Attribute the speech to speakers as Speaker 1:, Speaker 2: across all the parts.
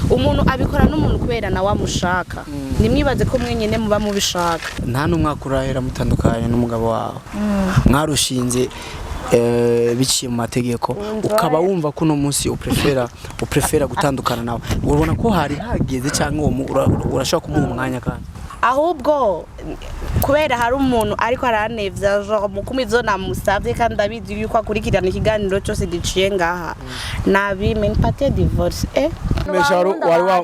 Speaker 1: Umuntu abikora n'umuntu kubera nawe amushaka. Nimwibaze ko mwenyine muba mubishaka.
Speaker 2: Nta n'umwaka urahera mutandukanye n'umugabo wawe, mwarushinze biciye mu mategeko, ukaba wumva ko uno munsi uprefera gutandukana nawe. Urabona ko hari hageze, cyangwa uwo urashobora kumuha umwanya kandi?
Speaker 1: Ahubwo kubera hari umuntu ariko aranevya, genre mukumi ivyo namusavye, kandi ndabizi yuko akurikirana ikiganiro cyose giciye ngaha, nabime mpate divorce.
Speaker 2: Mesha wari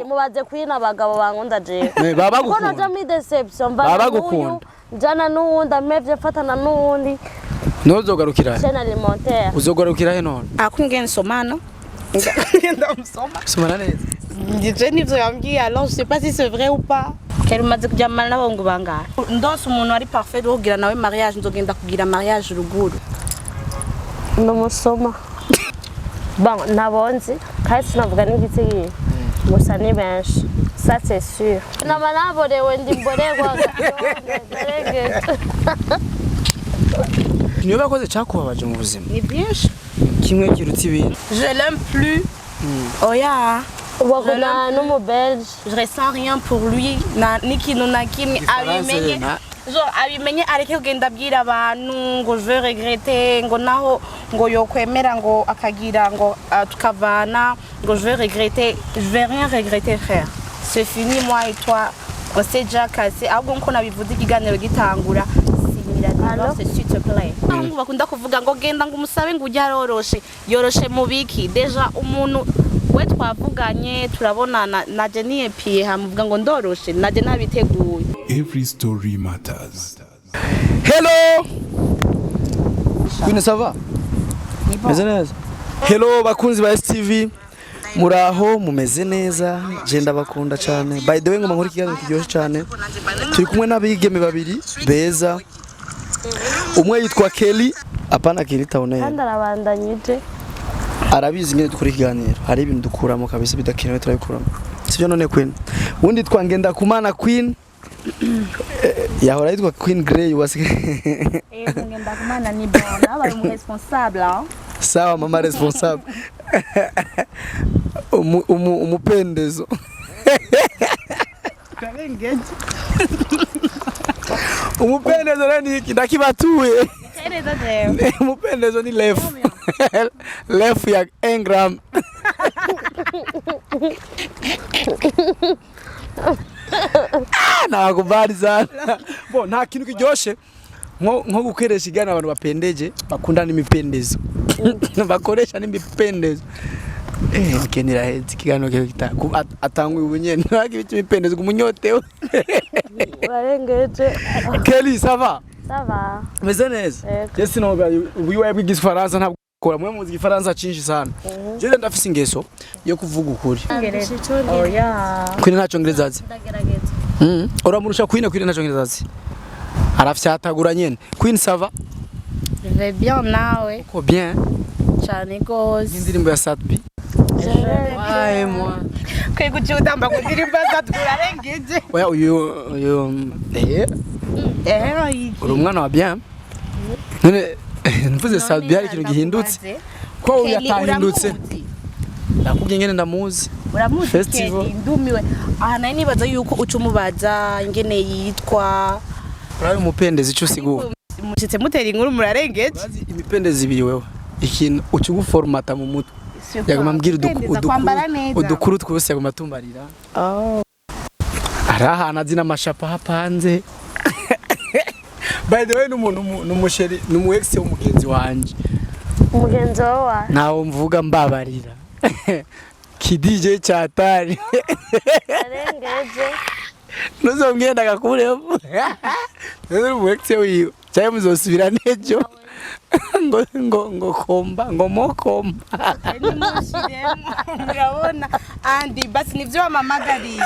Speaker 3: Mubaze kwina abagabo bankunda jewe.
Speaker 2: Baba
Speaker 3: Kuko
Speaker 2: bagukunda.
Speaker 3: naja muri déception
Speaker 2: Baba
Speaker 3: mvana
Speaker 2: bagukunda.
Speaker 3: n'uyu, njana n'uwundi, amevye mfatana n'uwundi.
Speaker 2: Ntuzogarukira he?
Speaker 3: Chaîne alimentaire.
Speaker 2: Uzogarukira he none?
Speaker 1: Akunge nsomana, ndamusoma.
Speaker 2: Somana neza.
Speaker 1: Je nivyo yambwiye, alors je sais pas si c'est vrai ou pas. Kera umaze kuryamana n'abahungu bangahe? Ndonse umuntu ari parfait wo kugira nawe mariage, nzogenda kugira mariage ruguru.
Speaker 3: N'umusoma, bon, ntabonzi kandi sinavuga n'igitigi, gusa ni benshi, ça c'est sûr. Nama naborewe, ndi mborerwa narengeje.
Speaker 2: Niyo bakoze cyakubabaje mu buzima?
Speaker 1: Ni byinshi.
Speaker 2: Kimwe kirutse ibindi.
Speaker 1: Je l'aime plus, oya.
Speaker 3: Ubakundana n'umubelge?
Speaker 1: Je ressens rien pour lui, na n'ikintu na kimwe.
Speaker 2: Igifaransa.
Speaker 1: Abimenye. Genre abimenye, areke kugenda abwira abantu ngo je vais regretter, ngo naho ngo yokwemera ngo akagira ngo tukavana, ngo je vais regretter. Je vais rien regretter, frère, c'est fini. Moi et toi, on s'est déjà cassé. Ahubwo nko nabivuze ikiganiro gitangura, sinyira divorce, s'il te plaît. Abahungu bakunda kuvuga ngo genda ngo umusabe ngo ujye, aroroshe. Yoroshe mu biki? Déjà umuntu we twavuganye, turabonana, naje niyepiye, hamuvuga ngo ndoroshe, naje nabiteguye.
Speaker 4: Every story matters.
Speaker 2: Hello Queen, ça va? Meze neza. Hello bakunzi ba STV, muraho, mumeze neza? Je ndabakunda cyane. By the way, ngoma nkora ikiganiro kiryoshye cyane. Turi kumwe n'abigeme babiri beza, umwe yitwa Kelly, apana Kelly Towner.
Speaker 3: Kandi arabandanyije.
Speaker 2: Arabizi nyine, dukora ikiganiro, hari ibintu dukuramo kabisa, bidakenewe turabikuramo, sibyo? None Queen, ubundi yitwa Ngendakumana Queen. Yahora yitwa Queen Grey, wasigaye.
Speaker 1: Ngendakumana ni bon, abaye umu responsable, hein?
Speaker 2: Sawa mama responsable. Umupendezo.
Speaker 1: Karengeje.
Speaker 2: Umupendezo rero ni iki? Ndakibatuye.
Speaker 1: Neza jewe.
Speaker 2: Umupendezo ni lef lef ya engram. Ah, nakubali sana bo. Nta kintu kiryoshe nko gukoresha igana abantu bapendeje, bakunda n'imipendezo, bakoresha n'imipendezo. Kenera hezi ikiganiro kiyo atanguye ubu nyene ntabwo ibiki imipendezo kumunyotewe.
Speaker 3: Urarengeje.
Speaker 2: Kelly, ça va?
Speaker 3: Ça va.
Speaker 2: Meze neza.
Speaker 3: Yego.
Speaker 2: Je sinoga ubuyiwaye bw'igifaransa ntabwo kora mwe muzi igifaransa cinshi sana. Je rero ndafise ingeso yo kuvuga ukuri.
Speaker 1: Oya.
Speaker 2: Queen nta congereza azi.
Speaker 3: Ndagerageza.
Speaker 2: Uramurusha Queen. Queen nta congereza azi, arafyatagura nyene. Queen, ça va?
Speaker 1: Je vais bien, nawe?
Speaker 2: Ko bien.
Speaker 1: Cyane gose.
Speaker 2: Indirimbo ya Satbi. Ouais, moi.
Speaker 1: Kwe kuki utamba ku ndirimbo zaturarengeje?
Speaker 2: Oya, uyu uri umwana wa bien. None mvuze Satbi hari ikintu gihindutse? Ko uyu atahindutse. Ndakubwiye ingene ndamuzi.
Speaker 1: Uramuzi?
Speaker 2: Festival.
Speaker 1: Kelly, ndumiwe aha. Nari nibaza yuko uca umubaza ingene yitwa.
Speaker 2: Urabe umupendezi ico usigura.
Speaker 1: Mushitse mutera inkuru, murarengeje.
Speaker 2: Urazi imipendezi ibiri? Wewe ikintu uca uguformata mu mutwe, yaguma ambwira
Speaker 1: Kupendeza, kwambara neza.
Speaker 2: Udukuru twose yaguma atumbarira. Hari ahantu azi n'amashapa hapanze. By the way, n'umuntu n'umusheri n'umu ex w'umugenzi wanje.
Speaker 3: Umugenzi wawe wa?
Speaker 2: Ntawo mvuga, mbabarira, kidije cyatari.
Speaker 3: Urarengeje.
Speaker 2: Ntuzongere ndagakuremo rero umu ex wiwe, cyangwa muzosubira n'ejo ngo komba ngo mokomba.
Speaker 1: Nimushiremo, murabona andi basi nivyo wamamagariye.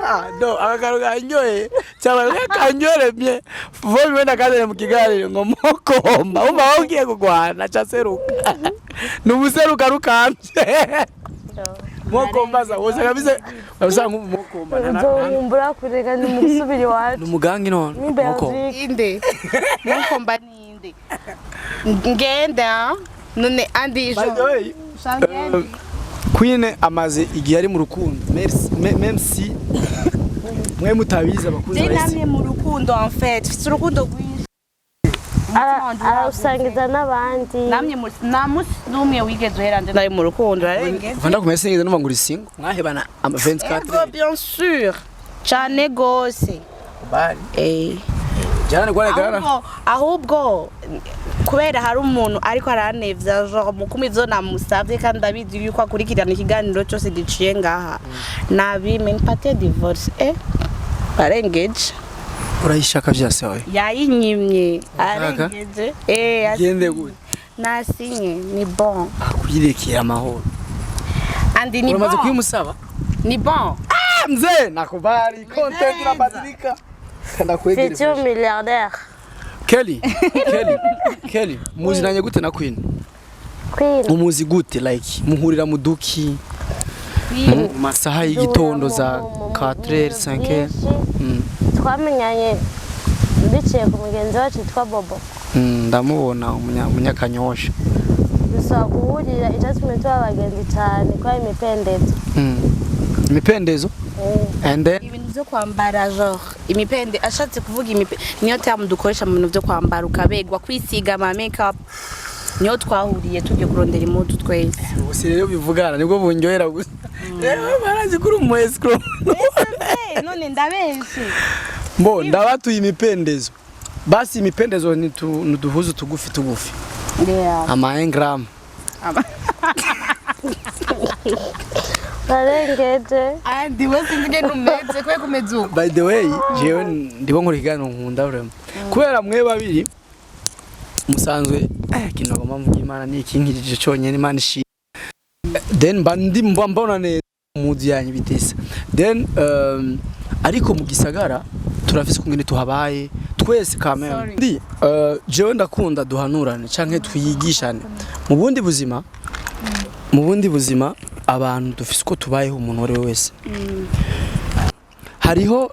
Speaker 2: Ah, no, akakaro kanyoye cyaba kanyoremye vuba wenda kazane mu kiganiro ngo mokomba. Umva wowe ugiye kugwana ca seruka ni umuseruka rukambye mokomba za wose kabisa kabisa mokomba.
Speaker 3: Nzokumbura kurega ni mu gusubira iwacu.
Speaker 2: Ni umugangi none
Speaker 3: Ni
Speaker 2: mokomba.
Speaker 3: Belgique.
Speaker 1: Inde mukomba ninde ngenda none andi
Speaker 2: By the way, Queen amaze igihe ari mu rukundo. Merci, même si mwe mutabizi, abakunzi
Speaker 1: Je
Speaker 2: ba
Speaker 1: namye mu rukundo, en fait mfite urukundo rwinshi.
Speaker 3: Arawusangiza n'abandi.
Speaker 1: Namye mu, nta munsi n'umwe wigeze uhera nje nari mu rukundo, ararengeze.
Speaker 2: Vanda kumese ngize numva ngo uri single, mwahebana ama 24.
Speaker 1: Ego, bien sûr, cane gose.
Speaker 2: Bari
Speaker 1: Eh.
Speaker 2: jana gwara gara.
Speaker 1: Ahubwo kubera hari umuntu ariko aranevya, genre mukumi ivyo namusavye, kandi ndabizi yuko akurikirana ikiganiro cyose giciye ngaha, nabime mpate divorce, arengeje.
Speaker 2: Urayishaka vyase wawe?
Speaker 1: Yayinyimye.
Speaker 2: Ushaka?
Speaker 1: Arengeje.
Speaker 2: Gende gute?
Speaker 1: Nasinye, ni bon.
Speaker 2: Akuyirekera amahoro.
Speaker 1: Andi ni
Speaker 2: Uramaze
Speaker 1: bon.
Speaker 2: kuyimusaba?
Speaker 1: Ni bon.
Speaker 2: Ah, mzee, nakubali, content inabadilika. Ndakwegere.
Speaker 3: Futur milliardaire.
Speaker 2: Kelly, Kelly, Kelly, muzinanye gute na Queen?
Speaker 3: Queen.
Speaker 2: Mumuzi gute, like muhurira mu duki mu masaha y'igitondo za 4h, 5h?
Speaker 3: Twamenyanye biciye ku mugenzi wacu yitwa Bobo.
Speaker 2: Ndamubona umunyakanyosha.
Speaker 3: Dusaba guhurira, icyatumye tuba abagenzi cyane ko ari imipendezo.
Speaker 2: Imipendezo and then
Speaker 1: Ibintu byo kwambara, genre imipende, ashatse kuvuga imipe niyo terme dukoresha mu bintu byo kwambara, ukabegwa, kwisiga ama makeup. Niyo twahuriye tugiye kurondera impuzu twese.
Speaker 2: Ubu rero bivugana nibwo bunyohera gusa. Rero barazi kuri umu escroc.
Speaker 1: None ndabenshi.
Speaker 2: Mbo ndabatuye imipendezo. Basi imipendezo ni nuduhuzu tugufi tugufi.
Speaker 1: Yeah.
Speaker 2: Ama 1 gram.
Speaker 3: Narengeje.
Speaker 1: Andi we sinzi ngene umeze kwe kumeze uko.
Speaker 2: By the way, jewe ndibo nkora ikiganiro nkunda vraiment. Kubera mwe babiri musanzwe kintu nagomba mvuga, Imana ni ikinkirije cyonyine, Imana ishi. Then mba ndi mba mbona neza muzi yanyu bitesa. Then ariko mu gisagara turafise kungene tuhabaye twese quand même.
Speaker 1: Sorry.
Speaker 2: Ndi jewe ndakunda duhanurane canke twigishane. Mu bundi buzima abantu dufise uko tubayeho, umuntu uwo ari we wese. Hariho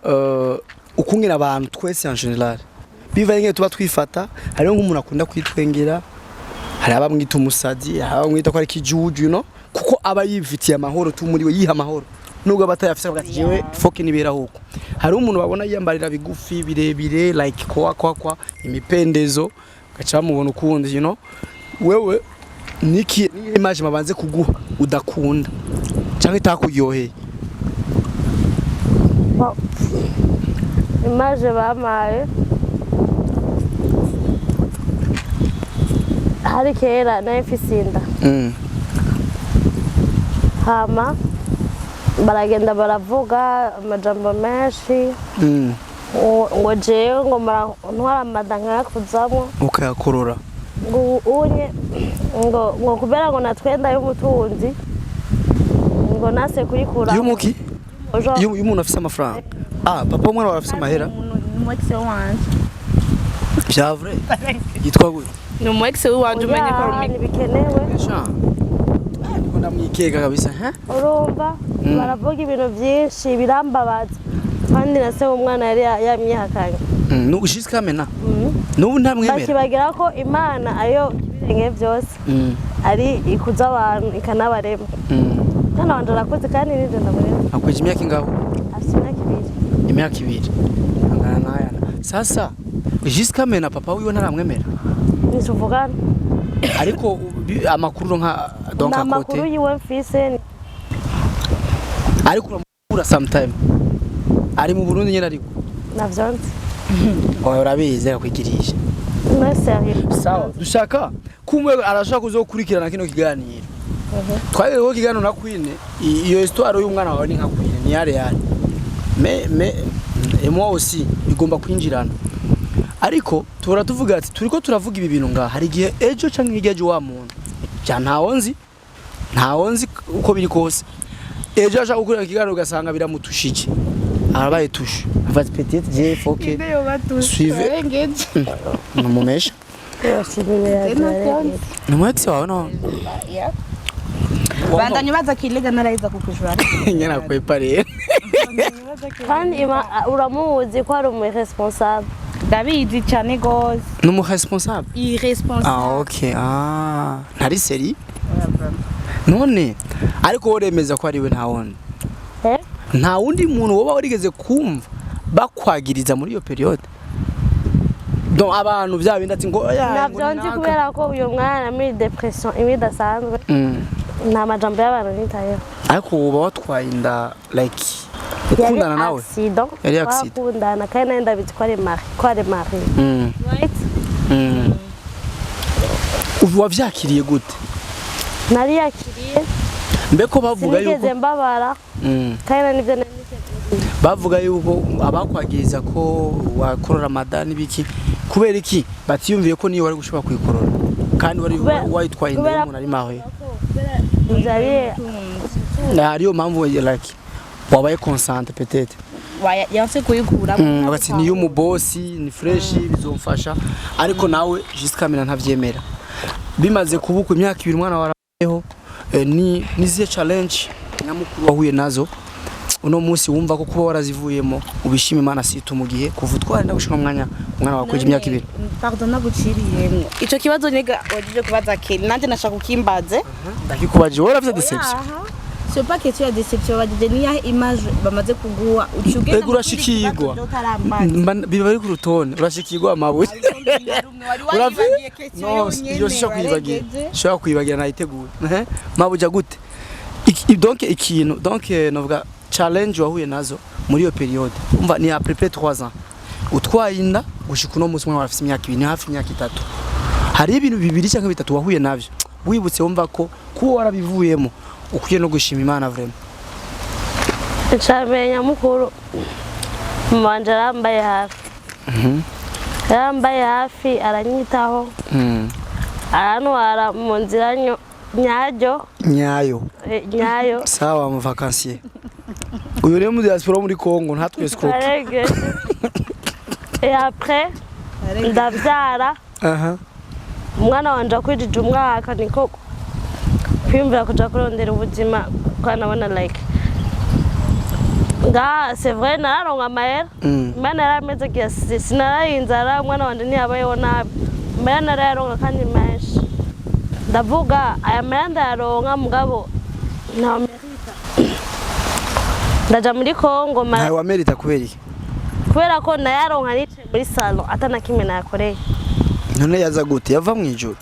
Speaker 2: ukungena abantu twese en général biva ingene tuba twifata. Hariho nk'umuntu akunda kwitwengera, hari abamwita umusazi, hari abamwita ko ari kijuju, kuko aba yifitiye amahoro tu muri we, yiha amahoro nubwo aba atayafise, avuga ati jewe foke nibera huko. Hariho umuntu babona yiyambarira bigufi, birebire, like kwa kwa kwa imipendezo, gaca bamubona ukundi. Wewe niki niyi image mabanze kuguha udakunda canke itakuryoheye?
Speaker 3: Bon. Image bampaye hari kera nari mfise inda. Hama baragenda baravuga amajambo menshi ngo jewe ngo ntwara amada nkayakuzamwo.
Speaker 2: Ukayakorora.
Speaker 3: Ngo unye ngo kubera ngo natwenda y'umutunzi ngo nase kuyikura.
Speaker 2: Y'umuki? Iyo umuntu afise amafaranga, ah, papa w'umwana wawe afise amahera.
Speaker 1: Ni umu ex wanje.
Speaker 2: Vya vrai? Yitwa gute?
Speaker 1: Ni umu ex wanje, umenye ko ari umu
Speaker 3: Ntibikenewe.
Speaker 2: Sha, ndiko ndamwikeka kabisa he.
Speaker 3: Urumva baravuga ibintu byinshi birambabaza, kandi na se w'umwana yari yamyihakanye.
Speaker 2: Nu jusqu'à maintenant n'ubu ntamwemera?
Speaker 3: Bakibagira ko Imana ariyo ibirenge byose, ari ikuza abantu ikanabarema. Mwana wanje arakuze kandi nije ndamurema.
Speaker 2: Akwije imyaka ingaho?
Speaker 3: Afite imyaka 2.
Speaker 2: Imyaka 2, angana n'ayana. Sasa jusqu'à maintenant papa wiwe ntaramwemera?
Speaker 3: Ntituvugana.
Speaker 2: Ariko amakuru nka donc
Speaker 3: Nta
Speaker 2: à
Speaker 3: makuru
Speaker 2: côté
Speaker 3: yiwe mfise.
Speaker 2: Ariko uramubura sometime, ari mu Burundi nyene, ariko
Speaker 3: Navyo nzi.
Speaker 2: Oya, urabizi, akwigirisha.
Speaker 3: No, sérieux.
Speaker 2: Sawa, dushaka kumwe arashaka kuzokurikirana kino kiganiro. Twageze ko kiganiro na Queen, iyo histoire y'umwana wawe ni nka Queen, ni yare yare, mais et moi aussi igomba kwinjirana. Ariko tuhora tuvuga ati turiko turavuga ibi bintu ngaha, hari igihe ejo canke hirya ejo wa muntu ja ntawo nzi, ntawo nzi, uko biri kose ejo ashaka gukurikirana ikiganiro ugasanga biramutushije, arabaye tushe, avuga ati peut-être j'ai faut que suivez numumesha. Ni umu ex wawe no?
Speaker 1: Bandanya ubaza kilega, naraheza kukujura.
Speaker 2: Nyana kwepa rero.
Speaker 3: Kandi uramuzi ko ari umu irresponsable.
Speaker 1: Ndabizi cyane gose.
Speaker 2: Ni umu responsable.
Speaker 1: Irresponsable.
Speaker 2: Ah, ok, ah, ntari sérieux. None ariko woremeza ko ari we, nta wundi?
Speaker 3: Eh?
Speaker 2: Nta wundi muntu woba warigeze kumva bakwagiriza muri iyo période? Donc abantu bya bindi ati ngo oya, ngo
Speaker 3: Ntabyo nzi
Speaker 2: ni naka.
Speaker 3: Kubera ko uyu mwana muri dépression imwe idasanzwe, nta majambo y'abantu nitayeho.
Speaker 2: Ariko uba watwaye inda like ukundana nawe?
Speaker 3: Accident.
Speaker 2: Yari accident.
Speaker 3: Twakundana kandi nari ndabizi ko ari mari, ko ari mari. Right?
Speaker 2: Ubu wavyakiriye gute?
Speaker 3: Nari yakiriye.
Speaker 2: Mbe ko bavuga yuko
Speaker 3: Sinigeze mbabara kandi nari nibyo nari niteguye.
Speaker 2: Bavuga yuko abakwagiriza ko wakorora amada n'ibiki, kubera iki batiyumviye ko niyo wari gushobora kuyikorora kandi wari wayitwaye inda y'umuntu ari mawe?
Speaker 3: Byari
Speaker 2: Ariyo mpamvu like wabaye consciente peut-être.
Speaker 1: Yanse kuyikuramo.
Speaker 2: Bati niyo umubosi ni fresh, bizomfasha, ariko nawe jusqu'à maintenant ntavyemera. Bimaze kubuka imyaka 2 umwana warabayeho, ni nizihe challenge nyamukuru wahuye nazo uno munsi wumva ko kuba warazivuyemo ubishima Imana, situ mu gihe kuva utwara inda gushika umwanya umwana wawe kwije imyaka 2?
Speaker 1: Pardon, naguciriyemwo. Ico kibazo nega wajije kubaza Kelly, nanje nashaka ukimbaze.
Speaker 2: Ndakikubaje, wowe urafite déception?
Speaker 1: C'est pas question ya déception. Bagije niyahe image bamaze kuguha ucugenda?
Speaker 2: Ego, urashikirwa. Biba biri ku rutonde, urashikirwa amabuye. No, iyo sishobora kuyibagira, shobora kuyibagira, nayiteguye. Ehe, mabuja gute? Donc ikintu, donc novuga challenge wahuye nazo muri iyo période, umva ni à peu près 3 ans utwaye inda gushika uno munsi umwana wawe afise imyaka 2, ni hafi imyaka 3, hari ibintu bibiri cyangwa bitatu wahuye navyo wibutse wumva ko kuba warabivuyemo ukwiye no gushima Imana vraiment?
Speaker 3: Icambere nyamukuru, mama wanje arambaye hafi, yarambaye hafi, aranyitaho, arantwara mu nzira nyaryo.
Speaker 2: Nyayo.
Speaker 3: Nyayo.
Speaker 2: Sawa mu vacancier, uyu rero mu diaspora wo muri Congo ntatwescroque.
Speaker 3: Aregeje et après ndavyara. Umwana wanje akwijije umwaka niko kwiyumvira kuja kurondera ubuzima, kuko nabona like nga c'est vrai nararonka amahera. Imana yarameze gihe sinaraye inzara, umwana wanje ntiyabayeho nabi, amahera narayaronka kandi menshi. Ndavuga aya mahera ndayaronka, mugabo nta merita. Ndaja muri Kongo
Speaker 2: Ntawe wamerita kubera iki?
Speaker 3: Kubera ko nayaronka nicaye muri salon ata na kimwe nayakoreye.
Speaker 2: None yaza gute? Yava mu ijuru?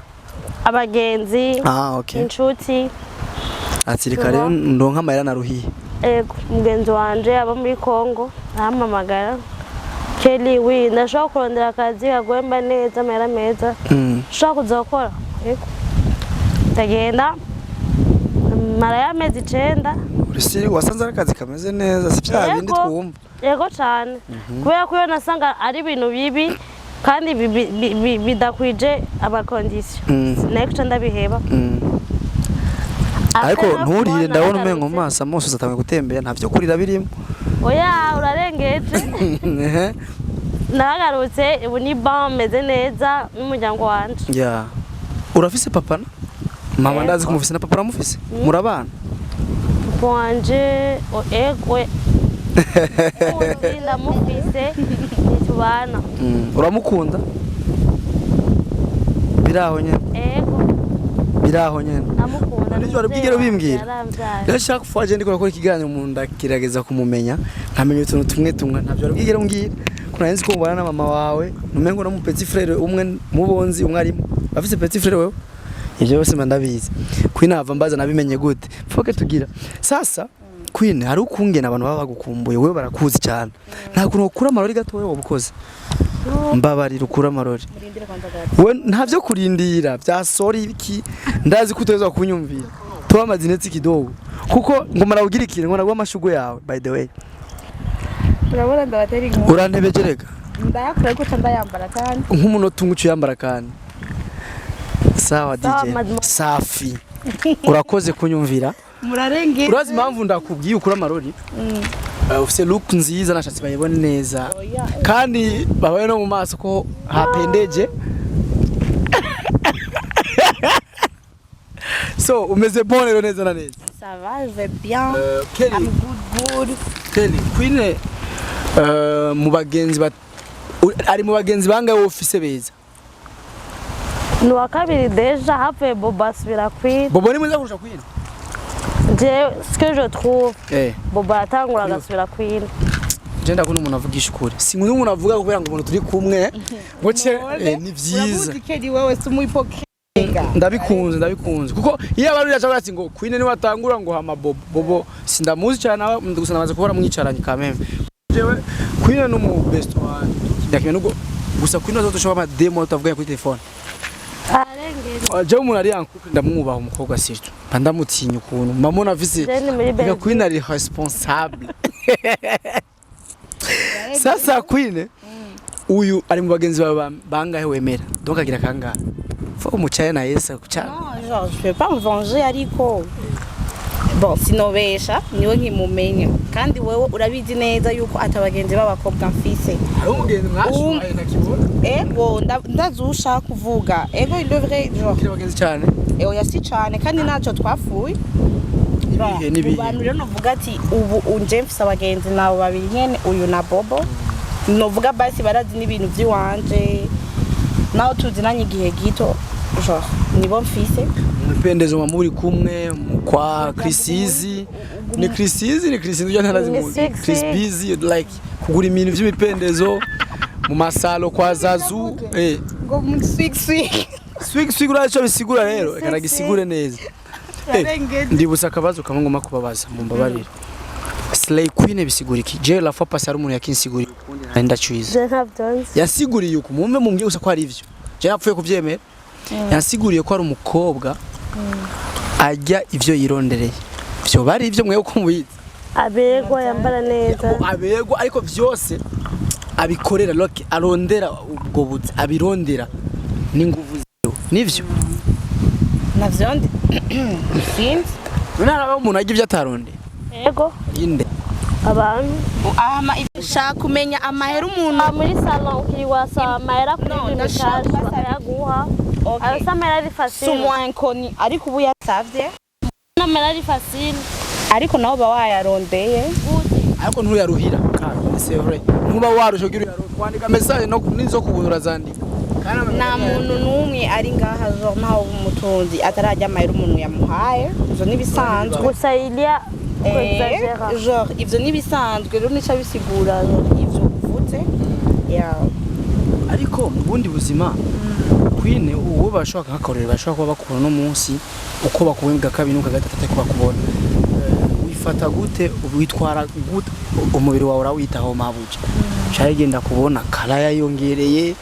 Speaker 3: Abagenzi,
Speaker 2: Ah, okay.
Speaker 3: inshuti.
Speaker 2: Ati reka rero ndonka amahera naruhiye.
Speaker 3: Ego, mugenzi wanje aba muri Kongo arampamagara: "Kelly, wi ndashobora kurondera akazi kaguhemba neza, amahera meza, ushobora kuza gukora?" Ego, ndagenda, marayo amezi 9.
Speaker 2: Urisi wasanze ari akazi kameze neza, si bya bindi
Speaker 3: Yego.
Speaker 2: twumva?
Speaker 3: Yego cyane, kubera ko iyo nasanga ari ibintu bibi kandi bidakwije ama conditions, nayo kuca ndabiheba.
Speaker 2: Ariko
Speaker 3: Après,
Speaker 2: nturire,
Speaker 3: kubona
Speaker 2: ndabona umengo mu
Speaker 3: nagarutse.
Speaker 2: maso amaso atangiye gutembera, nta byo kurira birimo.
Speaker 3: Oya, urarengeje.
Speaker 2: Ehe.
Speaker 3: Nagarutse ubu ni bon, meze neza n'umuryango wanje.
Speaker 2: Ya, urafise papa na mama?
Speaker 3: Yego.
Speaker 2: Ndazi ko mufise na papa, uramufise? Murabana?
Speaker 3: Papa wanje ego, uzi ndamufise, ntitubana.
Speaker 2: Uramukunda biraho nyene?
Speaker 3: Ego.
Speaker 2: Biraho nyene?
Speaker 3: Ndamukunda.
Speaker 2: Nivyo wari bwigere ubimbwira?
Speaker 3: Yaramvyaye.
Speaker 2: Rero chaque fois je ndiko nakora ikiganiro umuntu ndagerageza kumumenya, nkamenya utuntu tumwe tumwe. Ntabyo wari bwigere umbwira ko nari nzi ko mubana na mama wawe, numengo no mu petit frère umwe mubonzi umwe arimo afise petit frère wewe. Ivyo byose mba ndabizi. Queen ava mbaza nabimenye gute foke tugira sasa. Queen, hari ukungena abantu baba bagukumbuye, wewe barakuzi cyane, nta kuntu ukura amarori gatoya wobukoze? Mbabarira ukura amarori. We nta byo kurindira bya sorry iki, ndazi ko utaweza kunyumvira. Tuba amazinetse kidogo kuko ngo ugira ikintu ngo naguha amashugwe yawe, by the way.
Speaker 1: Urabona ndabatera inkuru.
Speaker 2: Urantebejerega.
Speaker 1: Ndayakora ariko nca ndayambara kandi.
Speaker 2: Nk'umunota umwe ucuyambara kandi sawa.
Speaker 3: Sawa,
Speaker 2: DJ.
Speaker 3: madmo-
Speaker 2: Safi, urakoze kunyumvira.
Speaker 1: Murarengera.
Speaker 2: Urazi impamvu ndakubwiye ukura amarori? Ufise look nziza, nashatse bayibone neza kandi babaye no mu maso ko hapendeje, so umeze bon rero neza na neza.
Speaker 1: Ça va, je vais bien.
Speaker 2: Kelly.
Speaker 1: I'm good, good.
Speaker 2: Kelly Queen, mu bagenzi ari mu bagenzi bangahe wowe ufise beza?
Speaker 3: Ni uwa kabiri déjà, havuye Bobo asubira Queen.
Speaker 2: Bobo ni mwiza kurusha Queen?
Speaker 3: Jewe, ce que je trouve,
Speaker 2: Eh.
Speaker 3: Bobo aratangura agasubira Queen.
Speaker 2: Je ndakunda umuntu avugisha ukuri. Sinkunda umuntu avuga kubera ngo umuntu turi kumwe ngo ce ni vyiza.
Speaker 1: Uramuzi Kelly, wewe si umu hypocrite.
Speaker 2: Ndabikunze, ndabikunze, kuko iyo abantu yaca ati ngo Queen ni watangura ngo hama Bobo. Bobo sindamuzi cyane aba gusa namaze kubona mwicaranye kameme. Jewe Queen ni umu best wanje. Ndakimenya nubwo gusa Queen azodushobora ama demo tavuganye kuri telefone.
Speaker 3: Arengera.
Speaker 2: Jewe umuntu ari en couple ndamwubaha, umukobwa surtout. Mba ndamutinya ukuntu. Mama nafise
Speaker 3: Je ni muri
Speaker 2: Reka
Speaker 3: Belgique.
Speaker 2: Queen ari responsable. Sasa Queen, uyu ari mu bagenzi bawe bangahe wemera? Donc agira kangahe? Fo umucaye na Yesu kuca.
Speaker 1: Non, genre, je vais pas me venger, ariko bon, sinobesha, niwe nkimumenya, kandi wewe urabizi neza yuko atabagenzi b'abakobwa mfise.
Speaker 2: Hari umugenzi mwashuhaye ntakibona.
Speaker 1: Ego, ndazi uwo ushaka kuvuga. Ego, il devrait genre
Speaker 2: Kiri abagenzi cyane.
Speaker 1: Oya, si cane, kandi ntacyo twapfuye.
Speaker 2: Ibihe n'ibihe.
Speaker 1: Mu bantu rero novuga ati ubu unje mfise abagenzi nabo babiri nyene, uyu na Bobo. Novuga basi barazi n'ibintu vy'iwanje, naho tuzinanye igihe gito, genre nibo mfise.
Speaker 2: Mwipendezo mwa muri kumwe kwa Chrisizi. Ni Chrisizi, ni Chrisizi ujya ntarazi
Speaker 3: Ni
Speaker 2: mu
Speaker 3: sexy.
Speaker 2: Chris Busy, like kugura ibintu by'imipendezo mu masalo kwa Zazu.
Speaker 1: Ngo mu swig swig.
Speaker 2: Swig swig, uraco bisigura rero, reka
Speaker 3: Sexy.
Speaker 2: nagisigure neza. Ndibutsa akabazo kamwe ngomba kubabaza, mumbabarire. Slay Queen bisigura iki? Je la fois passée hari umuntu yakinsiguriye ukundi nari ndacize.
Speaker 3: Je ntabyo nzi.
Speaker 2: Yasiguriye uku, mumve mumbwiye gusa ko ari ivyo. Je napfuye kuvyemera. Yasiguriye ko ari umukobwa arya ivyo yirondereye. Vyo bari ivyo mwewe uko mubizi?
Speaker 3: Aberwa, yambara neza.
Speaker 2: Aberwa, ariko vyose abikorera loke arondera ubwo buzi abirondera n'inguvu ziwe, nivyo?
Speaker 1: Navyo ndi sinzi.
Speaker 2: None haraba umuntu arya ivyo atarondeye?
Speaker 3: Ego.
Speaker 2: Inde?
Speaker 3: Abantu.
Speaker 1: Ama shaka kumenya amahera umuntu
Speaker 3: Ah, muri salon ukiri wasaba amahera kuri
Speaker 1: No,
Speaker 3: Lumicash
Speaker 1: ndashaka kubasaba.
Speaker 3: bakayaguha.
Speaker 1: Okay.
Speaker 3: Ayo si amahera ari facile.
Speaker 1: Si umu inconnu, ariko ubu yasavye.
Speaker 3: N'amahera ari facile.
Speaker 1: Ariko nawe uba wayarondeye.
Speaker 2: Ariko ntuyaruhira kandi c'est vrai, ntuba warusha kugira uyaruhe kwandika message no nizo kubuntu urazandika. Kandi
Speaker 1: Nta muntu n'umwe ari ngaha genre ntawe umutunzi atarajya amahera umuntu yamuhaye, ivyo n'ibisanzwe.
Speaker 3: Gusa il y a kuexagera.
Speaker 1: Genre ivyo n'ibisanzwe rero, nica bisigura genre ivyo uvuze, yeah.
Speaker 2: Ariko mu bundi buzima Queen uwo bashobora kuhakorera, bashobora kuba bakubona no munsi uko bakubona bwa kabiri n'ubwa gatatu atari ko bakubona. Wifata gute, witwara gute, umubiri wawe urawitaho mabuja? Cyarigenda kubona karaya yongereye,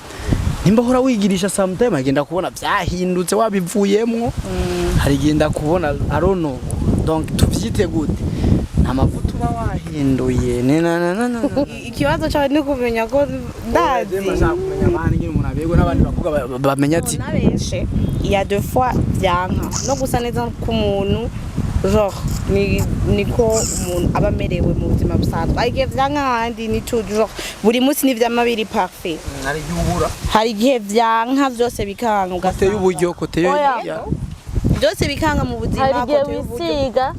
Speaker 2: nimba uhora wigirisha sometime agenda kubona byahindutse wabivuyemwo, hari igenda kubona, I don't know. Donc tuvyite gute? Nta mavuta uba wahinduye ni na na na na na.
Speaker 1: Ikibazo cyawe ni kumenya ko ndazi.
Speaker 2: Ndashaka kumenya abandi nyine umuntu abegwa n'abandi bakobwa bamenya ati
Speaker 1: Nabeshe, il y a deux fois byanka no gusa neza k'umuntu, genre ni niko umuntu aba amerewe mu buzima busanzwe, ariko igihe vyanka ahandi ni tout, genre buri munsi n'ivyama biri parfait.
Speaker 2: Hari igihe ubura.
Speaker 1: Hari igihe vyanka vyose bikanga
Speaker 2: Côté
Speaker 1: ugasanga
Speaker 2: y'uburyo, côté yo
Speaker 3: Oya.
Speaker 1: Byose bikanga mu buzima.
Speaker 3: Hari igihe
Speaker 1: Côté y'uburyo.
Speaker 3: wisiga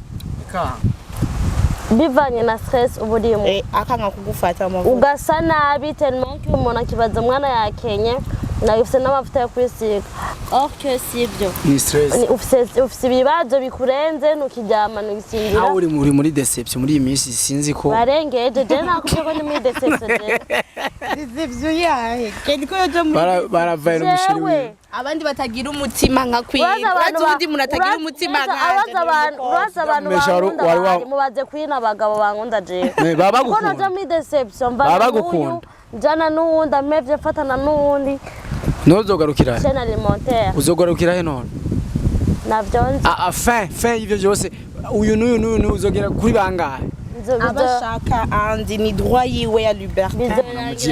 Speaker 3: bivanye na stress uba urimo,
Speaker 1: Akanga kugufata amavuta.
Speaker 3: Ugasa nabi tellement que umuntu akibaza umwana yakenye nawe ufise n'amavuta yo kwisiga, or que si ibyo.
Speaker 2: Ni stress.
Speaker 3: Ufise ibibazo bikurenze, ntukiryama, ntugisinzira.
Speaker 2: Nawe uri muri déception muri iyi minsi, sinzi ko
Speaker 3: Barengeje. Je nakubwiye ko ndi muri déception jewe.
Speaker 1: Ivyo yahe kendi ko yoje muri
Speaker 2: Baravaye n'umushiri
Speaker 3: Jewe
Speaker 2: wiwe.
Speaker 1: Abandi batagira umutima nka Queen.
Speaker 3: Urazi abantu
Speaker 1: Urazi uwundi muntu atagira umutima nkanje?
Speaker 3: urazi abantu, urazi abantu
Speaker 2: Mesha
Speaker 3: bankunda
Speaker 2: wari
Speaker 3: bahari, mubaze kwina abagabo bankunda jewe.
Speaker 2: Baba
Speaker 3: Kuko
Speaker 2: bagukunda.
Speaker 3: naja muri déception, mvana
Speaker 2: Baba
Speaker 3: n'uyu,
Speaker 2: bagukunda.
Speaker 3: njana n'uwundi, amevye mfatana n'uwundi.
Speaker 2: Ntuzogarukira he?
Speaker 3: Chaîne alimentaire.
Speaker 2: Uzogarukira he none?
Speaker 3: Navyo nzi.
Speaker 2: A fin y'ivyo byose, uyu n'uyu n'uyu n'uyu, uzogera kuri bangahe?
Speaker 1: Abashaka andi ni droit yiwe ya liberté.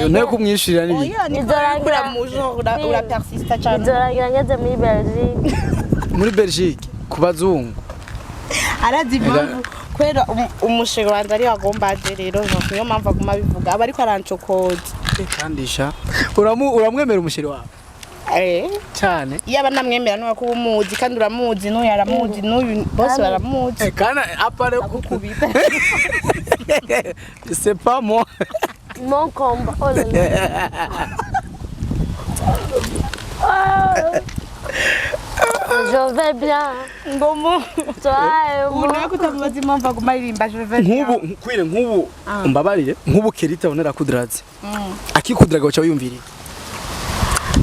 Speaker 2: Nawe kumwishyurira n'ibiki?
Speaker 1: Oya, niko
Speaker 3: Bizorangira-
Speaker 1: urakura mu genre urapersista cyane.
Speaker 3: Bizorangira ngeze muri Belgique.
Speaker 2: Muri Belgique ku bazungu?
Speaker 1: Arazi impamvu, kubera umusheri wanje ariyo agomba aje rero, genre niyo mpamvu aguma abivuga, aba ariko arancokoza.
Speaker 2: Kandisha uramwemera umusheri wawe?
Speaker 1: Eh.
Speaker 2: Cyane?
Speaker 1: Yaba namwemera nuba kuba umuzi, kandi uramuzi, n'uyu aramuzi, n'uyu bose baramuzi.
Speaker 2: Kana apare
Speaker 1: Gukubita.
Speaker 2: C'est pas moi.
Speaker 3: Mon combat, oh là là. Je vais bien.
Speaker 1: Ngo mu
Speaker 3: Toi et
Speaker 1: ubu
Speaker 3: moi.
Speaker 1: nawe kutamubaza impamvu aguma aririmba je vais bien.
Speaker 2: Nk'ubu Queen, nk'ubu umbabarire, nk'ubu Kerita abona arakudratse, akikudiraga uca wiyumviriye?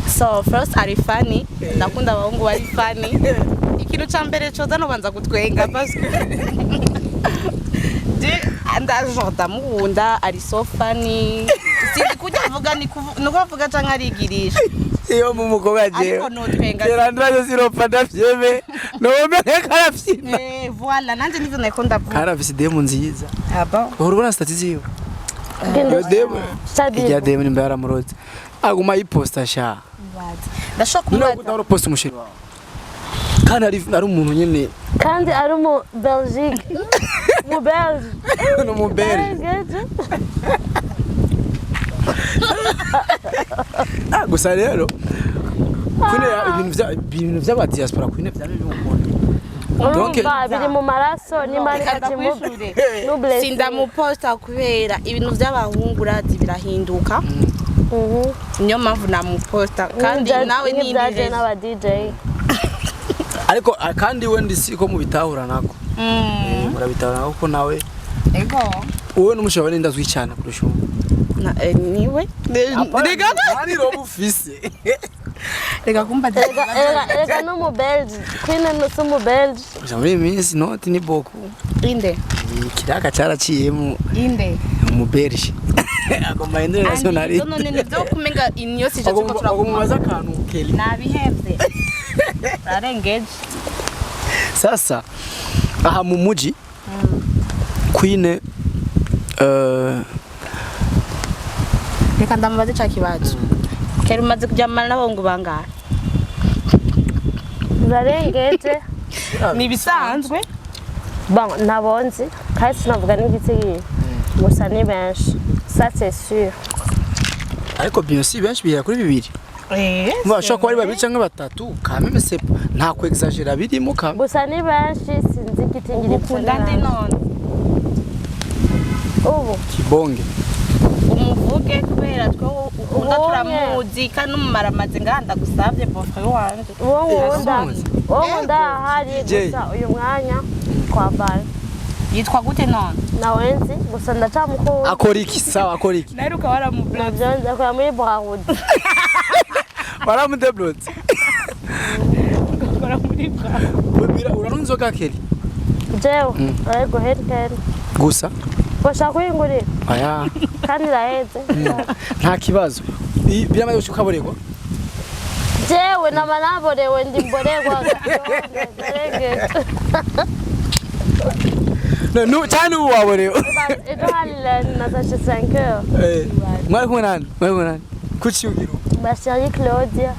Speaker 1: So first, ari funny. Ndakunda abahungu bari funny. Ikintu ca mbere coza nobanza gutwenga, parce que je ndaje ndamukunda, ari so funny. Sinzi kujya avuga, ni nuko avuga canke arigirisha.
Speaker 2: Iyo mu mukobwa jewe
Speaker 1: Ariko notwenga.
Speaker 2: Kerandra siropa ndavyeme nomenya karafyina.
Speaker 1: Eh, voilà, nanje nivyo nariko ndavuga.
Speaker 2: Karafise demu nziza.
Speaker 1: Ah bon?
Speaker 2: Uhora ubona statut ziwe. Iyo demu,
Speaker 3: Shadi.
Speaker 2: irya demu nimba yaramuroze aguma yiposta sha.
Speaker 1: Ndashobora
Speaker 2: None
Speaker 1: kumubaza.
Speaker 2: udahora uposta umusheri wawe kandi ari umuntu nyene?
Speaker 3: Kandi ari mu Belgique. Mu Belge.
Speaker 2: Ni umu Belge.
Speaker 3: Belge.
Speaker 2: Ah, gusa rero Queen, ibintu vy'aba diaspora, Queen, vyari bimukunda. Donc
Speaker 3: Urumva biri mu maraso n'imana
Speaker 1: Reka
Speaker 3: ikati mu
Speaker 1: ndakwishure.
Speaker 3: nublesse.
Speaker 1: Sindamuposta kubera ibintu by'abahungu urazi birahinduka. Niyo mpamvu namuposta, kandi nawe ni
Speaker 3: n'ibyaje n'aba DJ.
Speaker 2: Ariko kandi we ndisi ko mubitahura nako. Murabitahura nako ko nawe
Speaker 1: Ego.
Speaker 2: wowe n'umusheri wawe ndazwi cyane kurusha ubu.
Speaker 1: Niwe rega.
Speaker 2: Ari robo ufise.
Speaker 1: Reka kumba.
Speaker 3: Erega no mu Belge. Queen no si mu Belge.
Speaker 2: Gusa muri iyi minsi noti ni boku.
Speaker 1: Inde?
Speaker 2: Ikiraka caraciyemo.
Speaker 1: Inde?
Speaker 2: Mu Belge agomba hindure nationalité.
Speaker 1: None nivyo kumenga inyo sije tuko
Speaker 2: agomba
Speaker 1: turaguma.
Speaker 2: mubaza akantu Kelly.
Speaker 1: Nabihevye, urarengeje.
Speaker 2: Sasa aha mu muji, Queen,
Speaker 1: Reka ndamubaze ca kibazo kera: umaze kuryamana n'abahungu bangahe?
Speaker 3: Urarengeje.
Speaker 1: Ni ibisanzwe.
Speaker 3: Bon, ntabonzi kandi sinavuga n'igiti, gusa ni benshi, ça c'est sûr.
Speaker 2: Ariko bien sûr benshi bihera kuri bibiri. Bashobora kuba ari babiri cyangwa batatu, quand même c'est nta ku exagéra birimo ka.
Speaker 3: Gusa ni benshi, sinzi igiti ngira.
Speaker 1: Ukunda nde none?
Speaker 3: Ubu?
Speaker 2: Kibonge.
Speaker 1: Umuvuge kubera twe ukunda
Speaker 3: Ubonye.
Speaker 1: Turamuzi kandi n'umumaramaze ngaha, ndagusavye, beau-frère wanje.
Speaker 3: Uwo nkunda,
Speaker 2: Uramuzi?
Speaker 3: uwo nkunda ahari.
Speaker 2: DJ.
Speaker 3: Gusa uyu mwanya twavana.
Speaker 1: Yitwa gute none?
Speaker 3: Nawe nzi, gusa ndacamukunda.
Speaker 2: Akora iki? Sawa, akora iki?
Speaker 1: Naheruka waramubloze.
Speaker 3: Navyo nzi, akora muri Brarudi.
Speaker 2: Waramudeblotse?
Speaker 1: Akora muri bra.
Speaker 2: Uranywa inzoga, Kelly?
Speaker 3: Jewe ariko Heineken.
Speaker 2: Gusa?
Speaker 3: Bashaka kuyingurira?
Speaker 2: Aya.
Speaker 3: Kandi iraheze.
Speaker 2: Nta kibazo. Biramaze gushika ukaborerwa?
Speaker 3: Jewe nama naborewe, ndi mborerwa, ndarengeje.
Speaker 2: No, no, cyane ubu waborewe.
Speaker 3: Ejo hari natashe 5 heures.
Speaker 2: Eh, mwari kumwe nande? Mwari kumwe nande? Kuki ugira uko?
Speaker 3: Ma chérie Claudia.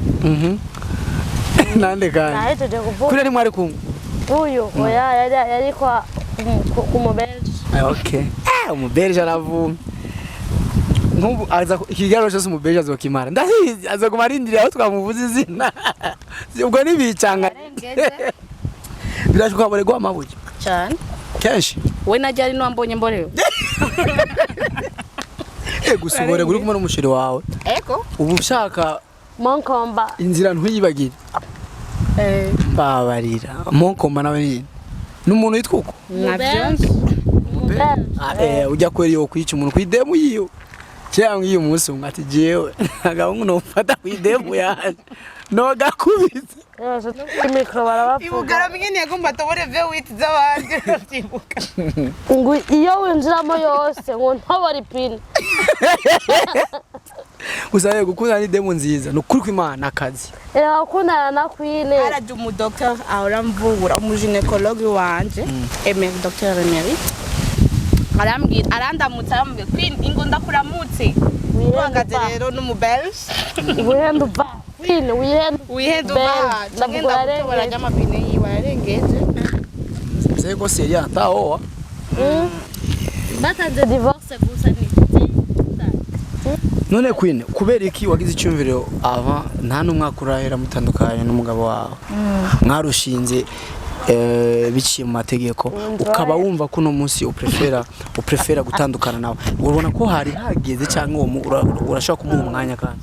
Speaker 2: Nande kandi?
Speaker 3: Nahejeje kuvuga.
Speaker 2: Kuri ari mwari kumwe?
Speaker 3: Uyu oya, yari kwa ku mubelge.
Speaker 2: Ah, okay. Eh, umuberge aravuma. Nk'ubu aza ikiganiro cyose umuberge azokimara. Ndahizi azoguma arindiriye aho twamuvuze izina. Ubwo nibicanga. Birashoboka kaborerwa amabuye?
Speaker 1: Cyane.
Speaker 2: Kenshi.
Speaker 1: We najya ari niwambonye mborewe.
Speaker 2: Eh, gusa uborerwa uri kumwe n'umusheri wawe.
Speaker 1: Ego.
Speaker 2: Ubu ushaka
Speaker 3: Monkomba.
Speaker 2: inzira ntuyibagire.
Speaker 1: Eh.
Speaker 2: Mbabarira. Monkoma nawe ni n'umuntu yitwa uko?
Speaker 1: Navyo.
Speaker 3: Mubelge.
Speaker 2: Ah, eh, ujya kwera iyo kwica umuntu kwidemu yiwe cyangwa iyo umunsi umwe ati jewe agahungu nofata kwidemu yanje nogakubise.
Speaker 3: Imikoro barabavuga.
Speaker 1: Ibugarama ingene yagomba atobore V8 z'abandi, urabyibuka?
Speaker 3: Ngo iyo winjiramo yose ngo ntobore ipine.
Speaker 2: Gusa rero gukundana n'idemu nziza ni ukuri kw'Imana akazi.
Speaker 3: Reka gukundana na Queen.
Speaker 1: Haraje umudocteur ahora mvura, umugynécologue wanje, Emery, Dr Emery, arambwira, arandamutsa, arambwira: "Queen, ingo ndakuramutse." Tuhagaze rero n'umubelge.
Speaker 3: Wihenda uva Queen, wihenda.
Speaker 1: Wihenda uva.
Speaker 3: Belge,
Speaker 1: canke
Speaker 3: ndavuga.
Speaker 1: ndagutobora
Speaker 3: Urarengeje.
Speaker 1: ry'amapine yiwe, ararengeje.
Speaker 2: Mzee ko seri ataoa.
Speaker 3: Batanze divorce gusa ni
Speaker 2: None Queen, kubera iki wagize icyumviro ava nta n'umwaka urahera mutandukanye n'umugabo wawe, mwarushinze biciye mu mategeko, ukaba wumva ko uno munsi uprefera gutandukana nawe? Urabona ko hari hageze cyangwa uwo urashobora kumuha umwanya kandi?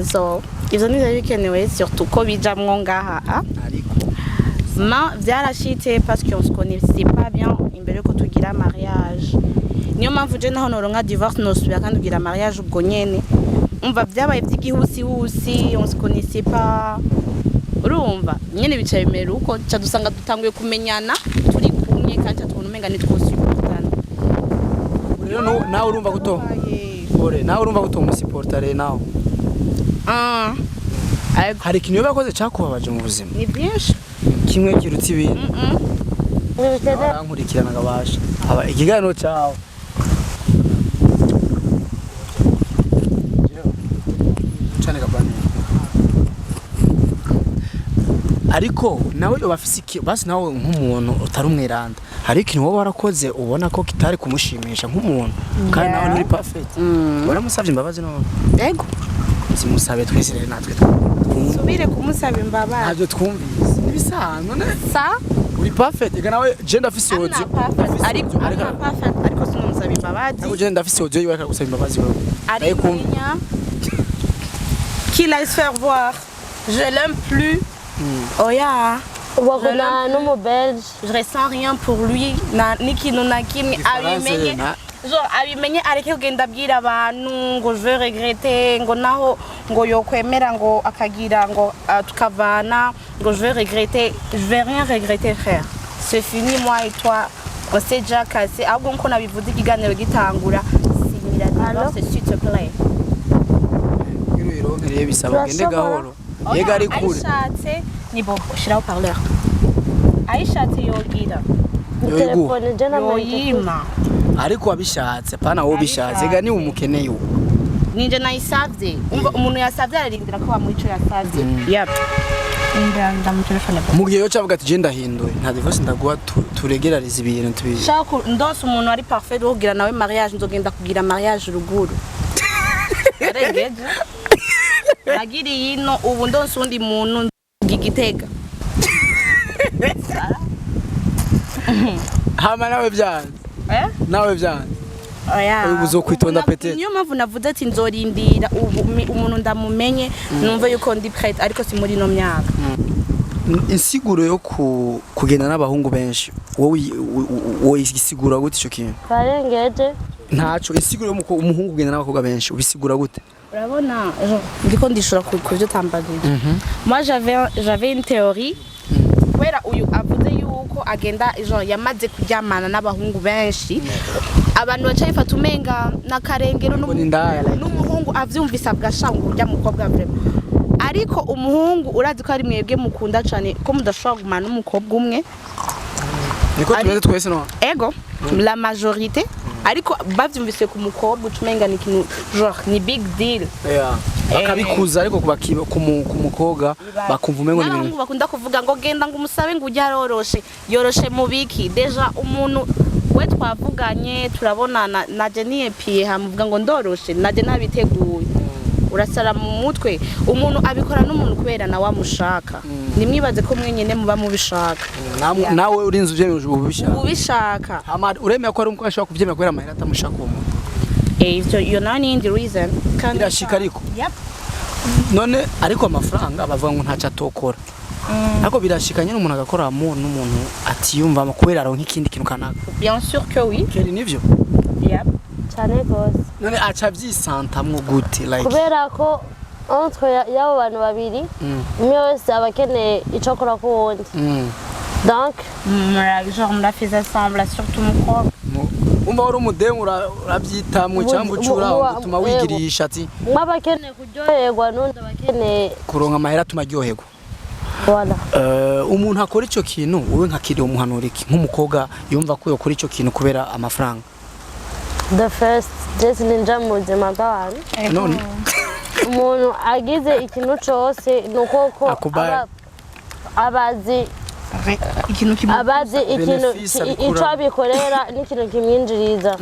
Speaker 1: So ivyo nivyo bikenewe, surtout ko bijamwo ngaha, ah.
Speaker 2: Ariko
Speaker 1: Ma vyarashitse parce qu'on se connaissait pas bien imbere yuko tugira mariage. Niyo mpamvu je naho noronka divorce nosubira kandi kugira mariage ubwo nyene. Umva, vyabaye vy'igihusihusi, on se connaissait pas. Urumva nyene bicaye bimera uko, ca dusanga dutanguye kumenyana turi kumwe, kandi ca tubona umenga ntitwosuportana.
Speaker 2: Rero nawe urumva guto ore, nawe urumva guto umusiporta rero nawe.
Speaker 1: Ah. Ariko
Speaker 2: Hari ikintu yoba yakoze cyakubabaje mu buzima?
Speaker 1: Ni byinshi.
Speaker 2: Kimwe kiruta ibindi.
Speaker 3: Ntibiteze.
Speaker 2: Arankurikirana ngabasha aba ikiganiro cyawe. Cane kabani. Ariko nawe yoba afise iki basi, nawe nk'umuntu utari umweranda, hari ikintu wowe warakoze ubona ko kitari kumushimisha nk'umuntu, kandi nawe nturi perfect? Waramusavye imbabazi none?
Speaker 1: Ego.
Speaker 2: Zimusabe twese rero, natwe twumve.
Speaker 1: Subire kumusaba imbabazi.
Speaker 2: Ntabyo twumvise, nibisanzwe ne.
Speaker 1: Sa
Speaker 2: Uri perfect ega nawe, je ndafise
Speaker 1: I'm
Speaker 2: audio.
Speaker 1: not perfect, ariko I'm not perfect, ariko sinamusaba imbabazi.
Speaker 2: Ariko je ndafise audio yiwe akagusaba imbabazi wewe. Ndayikumva.
Speaker 1: Arimenya qu'il aille se faire voir, je l'aime plus, oya.
Speaker 3: Wakundana n'umubelge.
Speaker 1: Je ressens rien pour lui, na n'ikintu na kimwe.
Speaker 2: Igifaransa.
Speaker 1: Abimenye, genre abimenye areke kugenda abwira abantu ngo je vais regretter, ngo naho ngo yokwemera ngo akagira ngo tukavana, ngo je vais regretter. Je vais rien regretter, frère, c'est fini, moi et toi on s'est déjà cassé. Ahubwo nko nabivuze ikiganiro gitangura, sinyira divorce, s'il te plaît.
Speaker 2: Kugira uyironke rero bisaba ugende
Speaker 3: Turashobora.
Speaker 2: gahoro yega, ari kure.
Speaker 1: Ayishatse ni bo shiraho parleur, ayishatse yogira.
Speaker 2: Yoyiguha.
Speaker 3: Telefone je n'amayinite.
Speaker 1: Yoyima.
Speaker 2: Ariko wabishatse, pana wowe ubishatse ega, niwe umukeneye ubu.
Speaker 1: Ninje nayisavye. Umva, umuntu yasavye ararindira ko bamuha ico yasavye. Yep, ndamutelefone.
Speaker 2: Mu gihe yo cavuga ati je ndahinduye, nta divorce ndaguha, turegerarize ibintu tubi.
Speaker 1: Shaka ndose umuntu ari parfait wo kugira nawe mariage, nzogenda kugira mariage ruguru. Arengeje nagiriye ino, ubu ndonse uwundi muntu nzoga igitega.
Speaker 2: Hama nawe byanze?
Speaker 1: Eh?
Speaker 2: Nawe byanze?
Speaker 1: Oya.
Speaker 2: Ubu uzokwitonda
Speaker 1: Ubu
Speaker 2: peut-être.
Speaker 1: Niyo mpamvu navuze ati nzorindira ubu umuntu ndamumenye, numve yuko ndi prête, ariko si muri ino myaka.
Speaker 2: Insiguro yo kugenda n'abahungu benshi, wowe wowe isigura gute ico kintu?
Speaker 3: Barengeje.
Speaker 2: Ntaco, insiguro yo umuhungu kugenda n'abakobwa benshi ubisigura gute?
Speaker 1: Urabona, genre, ndiko ndishura ku byo utambagije. Moi j'avais une théorie, kubera uyu avuze yuko agenda, genre yamaze kuryamana n'abahungu benshi, abantu baca bifata umenga n'akarengero.
Speaker 2: Ngo ni indaya, like.
Speaker 1: N'umuhungu avyumvise avuga ngo urya mukobwa vraiment. Ariko umuhungu, urazi ko ari mwebwe mukunda cane ko mudashobora kugumana n'umukobwa umwe.
Speaker 2: Niko tumeze twese no.
Speaker 1: Ego, la majorité. Ariko bavyumvise ku mukobwa uca umenga ni ikintu, genre ni big deal.
Speaker 2: Yeah. Bakabikuza, ariko ku mukobwa bakumva umengo ni
Speaker 1: N'abahungu
Speaker 2: ibintu.
Speaker 1: bakunda kuvuga ngo genda ngo umusabe ngo ujye aroroshe, yoroshe mu biki? Déjà umuntu we twavuganye turabonana, naje niyepiye, hamuvuga ngo ndoroshe, naje nabiteguye. Urasara mu mutwe. Umuntu abikora n'umuntu kubera nawe amushaka. Nimwibaze ko mwenyine muba mubishaka.
Speaker 2: Nawe urinze ubyemeje ubu ubishaka.
Speaker 1: Ubishaka.
Speaker 2: Hama uremera ko ari umukobwa ashobora kubyemera kubera amahera, atamushaka uwo muntu?
Speaker 1: Eh, ivyo iyo nayo ni iyindi reason kandi.
Speaker 2: Birashika ariko.
Speaker 1: Yep.
Speaker 2: None ariko amafaranga bavuga ngo ntacyo atokora, ariko birashika nyine umuntu agakora mu n'umuntu atiyumvamo kubera aronka ikindi kintu kanaka.
Speaker 1: Bien sûr que oui.
Speaker 2: Kelly, nivyo?
Speaker 1: Yep.
Speaker 3: Cyane rwose.
Speaker 2: None aca avyisantamwo gute, like?
Speaker 3: Kubera ko entre y'abo bantu babiri, umwe wese aba akeneye icyo akora ku wundi. Donc
Speaker 1: Genre murafiza sembla, surtout umukobwa.
Speaker 2: Umva, wari umudemu, urabyitamwo cyangwa ucura utuma wigirisha ati
Speaker 3: umwe aba akeneye kuryoherwa n'undi aba akeneye
Speaker 2: kuronka amahera atuma aryoherwa.
Speaker 3: Voilà.
Speaker 2: Umuntu akora ico kintu, wowe nka Kiri umuhanura iki nk'umukobwa yumva ko yokora ico kintu kubera amafaranga?
Speaker 3: The first, je ninja mu buzima bw'abantu.
Speaker 2: None
Speaker 3: Umuntu agize ikintu cose ni uko ko
Speaker 2: Akubaye.
Speaker 3: Abazi
Speaker 1: Ikintu kimwe.
Speaker 3: Abazi ikintu
Speaker 2: Bénéfice abikuramo.
Speaker 3: ico abikorera n'ikintu kimwinjiriza.